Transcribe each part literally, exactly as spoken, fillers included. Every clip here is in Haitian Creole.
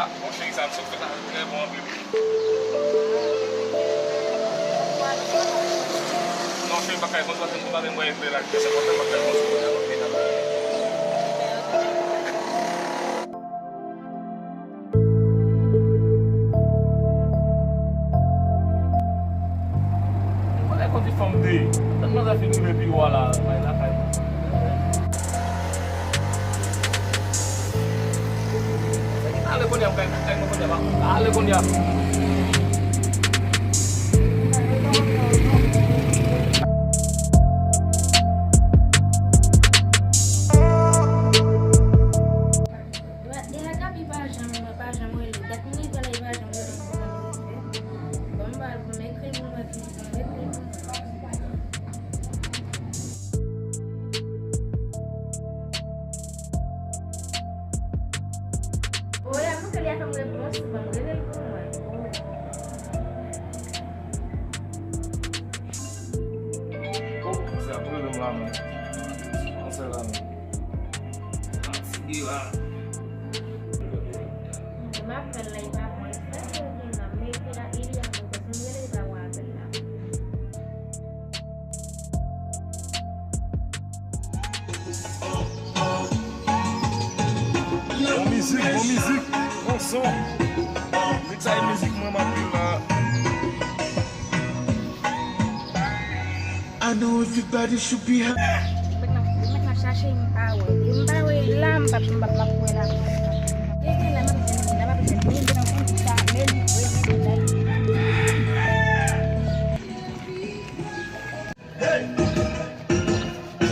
Bon, cheri, sa m sot fè la, trè bon anpil. Non, cheri, m pa ka pran sou atèn konsa, men mwen, lè l rive la, se konsa, m pa ka pran sou konsa, ok, dakò. Mwen lè konn ti fanm de, tann nan zafè rive pi wo la, bay lakay mwen. Ale kounye a, ale kounye a. Deja Gaby pa janm, pa janm rele. Dat m rive la, li pa janm rele m pou mwen fè. Bon, m pral pou m ekri l pou m wè ki jan l ekri l pou mwen. O, ya montre li a fè m repons, ban m rele l pou mwen. O. O, se ap rele m la menm. Konsèy la menm. Fatige la. M ap fè l la, li pa pran l. Sa se gen la, mete la, ili a repons. M rele, li pa pran apèl la. Bon mizik, bon mizik, bon son. Miksaj mizik mwen m ap viv la. I know everybody should be happy. Mwen mèt nan chache, m pa wè. M pa wè la, m p ap, m p ap, m ap wè la. Depi la, m ap jwenn, m ap jwenn, m ap jwenn, m ap jwenn, m ap jwenn, m ap jwenn.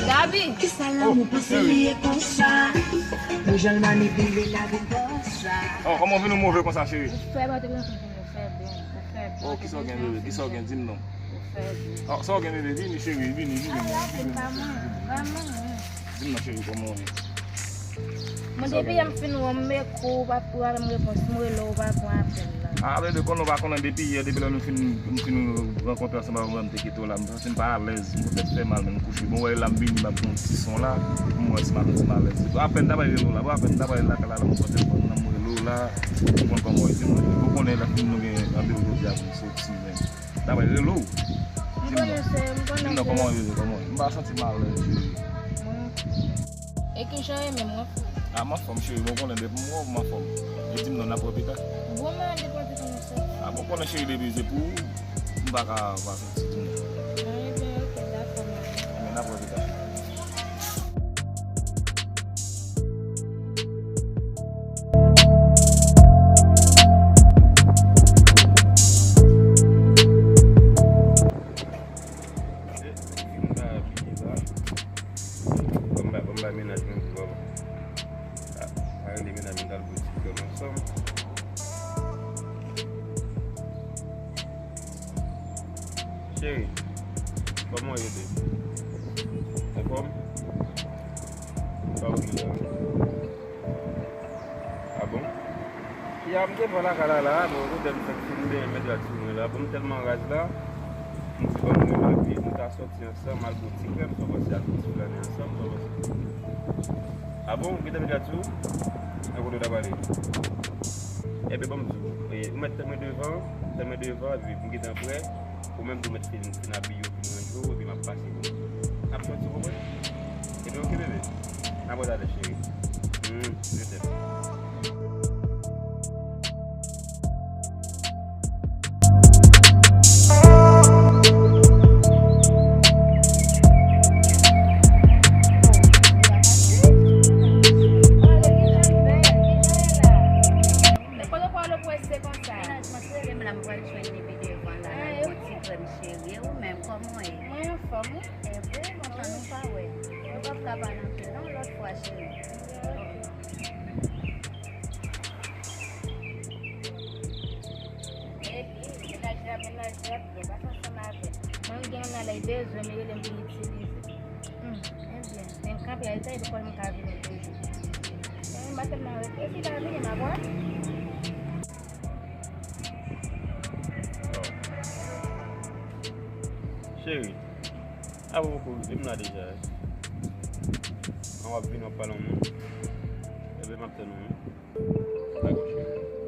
Gaby! Kisa lanmou panse li ye konsa? Pou jan l manipile lavi konsa. Oh, kòman w vin ou move konsa, cheri? Ou fè bò te vin ou fè byen, ou fè byen. Oh, kisa w gen, bebe? Kisa w gen? Di m non. Ou fè byen. Oh, sa w gen, bebe? Vini, cheri, vini, vini. Ah, la, se pa mwen, pa mwen. Di m non, cheri, kòman w ye? Mwen depi yè m fin wè w, m ekri w, w pa, w pa ban m repons, m rele w, w pa pran apèl la. A, bebe, konnen w pa konnen depi yè, depi lè nou fin, nou fin rankontre ansanm avè w, m te kite w la, m santi m pa alèz, m fè tèt fè mal, men m kouche. Bon, w wè la, m vini, m ap pran yon ti son la, pou m wè si m a santi m alèz. Apèn m ta pral rele w la, bon, apèn m ta pral lakay la, la, m pran telefòn nan, m rele w la, pou m konn kòman w ye, di m, ou konnen lè fin nou gen randevou jodi a pou m soti menm. Dapre rele w. M konnen se, m konnen se. Di m non, kòman w ye, kòman w ye? M pa santi m alèz, cheri. E kijan w ye menm, w anfòm? A, m anfòm, cheri, bon, konnen depi m wè w, m anfòm. E di m non, n ap wè pita. Bon, mwen depi w di konn sa. A, bon, konnen, cheri, depi se pou ou, m pa ka pa santi, di m non. A, ebyen, ok, dakò, mwen. Ebyen, n ap wè pita, cheri. Ban m bay, ban m bay mennaj mwen pou papa. A, pa rele mennaj mwen, t al boutik yo ansanm. Cheri, kòman w ye, baby? Anfòm? Sa w gen la? A bon? Ya, m te pran lakay la, la, bon, kote m fèk fin benyen mèt la sou mwen la. Bon, m tèlman raz la, m di ban m rele epi nou ta sòti ansanm, al boutik la, m sot pase al boutik la, nou ansanm, m sot pase. A bon, ou gentan met la sou? Nan kote w ta pale? Ebyen, ban m di w, e, ou mèt tann mwen devan, tann mwen devan, epi m gentan prè. Ou menm tou mèt fin, fin abiye w, fin ranje w, epi m ap pase pou mwen. N ap sòti, ou konprann? Ebyen, ok, bebe. N ap wè talè, cheri. Hmm, je t'aime. Kote w pral prese konsa? Mennaj mwen serye m la, m pral jwenn li pi devan la. Nan boutik, frè m cheri. E ou menm, kòman w ye? Mwen anfòm, wi. E wi, lontan nou pa wè. Nou p ap ka pale anpil, non, lòt fwa, cheri. Ok. Epi, mennaj la, mennaj la, yo pa ansanm avè. Mwen gen yon nalay bezwen, li rele m vin itilize. Hmm, ebyen, men kanpe a, li ta ede kòl m ka vini toujou. Men m pa tèlman rete, si l pa vini, m ap wè. Cheri, apre poko rive m la deja, wi. An w ap vini, w ap pale yon moun. Ebyen, m ap tann ou, wi. Dakò, cheri.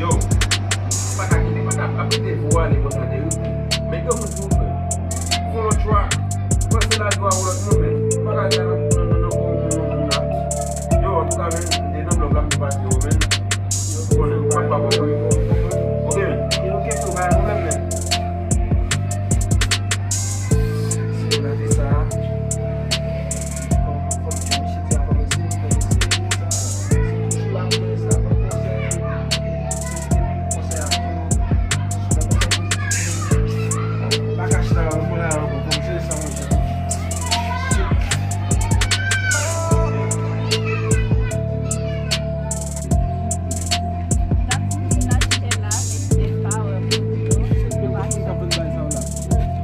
Yo, pa ka kite, pa ka ap kite vo ale konsa de wi. Men granmoun di w frè. Fon lòt chwa. Panse la dwa ou lòt moun men. Pa ka ale nan nan nan nan kò moun moun la. Yo, antouka men, m te nan blòk la, m te pase yo men. Ou konnen, ou pa pa bon wi. Ok men. Yo, ok, tou, bay ou menm men. Se la te sa.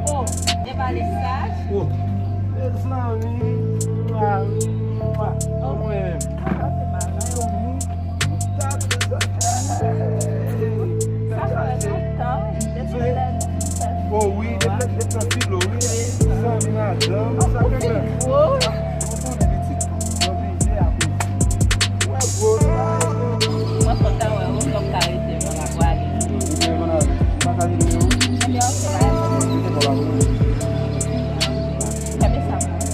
Oh, e pa le saj? Oh. Mezanmi, mezanmi, mwen menm. Sa fè lontan, depi lè nou fè. Oh wi, depi lè, depi lè filo, wi. Zanmi madanm, sa fè. Ou konnen pitit. Mwen kontan wè ou, m p ap ka rete, mwen ap prale. Ebyen, ok, bay mwen. Kenbe sa pou mwen.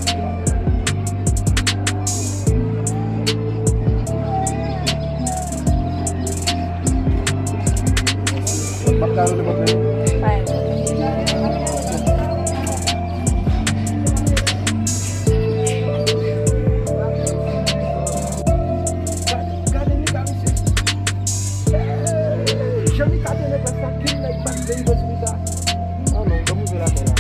M ap ka rele mwen. Bay mwen. Gade, gade Mika, mesye. Jan Mika te nèg la, sa ki nèg bat de ido sou Mika. Ah non, ban m rive lakay la.